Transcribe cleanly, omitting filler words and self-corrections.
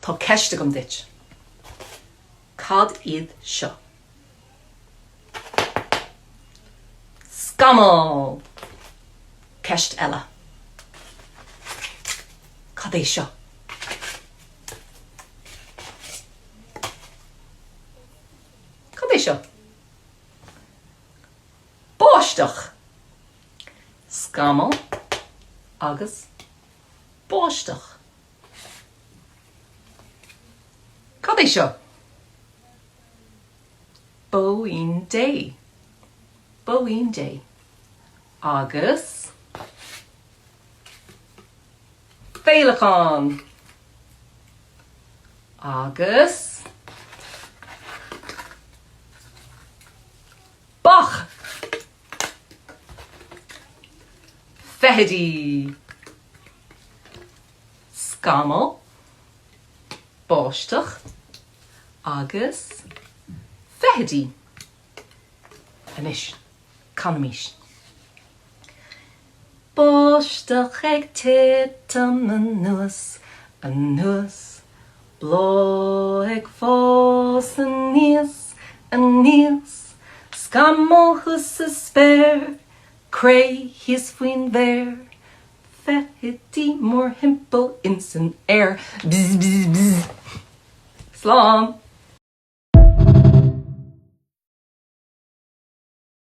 Tá ceist agam duit. Cad iad seo? Scamall! Ceist eile. Cad é seo? Cad é seo? Báisteach! Scamall agus báisteach. Cad é seo? Bóín Dé. Bóín Dé. Agus féileacán. Agus beach! Feithidí. Scamall, báisteach agus feithidí. Anois, canaimis. Báisteach ag titim anuas, anuas, Bláth ag fás aníos, aníos, Scamall thuas sa spéir, Cré thíos faoin bhféar, Feithidí mórthimpeall ins an aer. Bzz bzz bzz. Slán!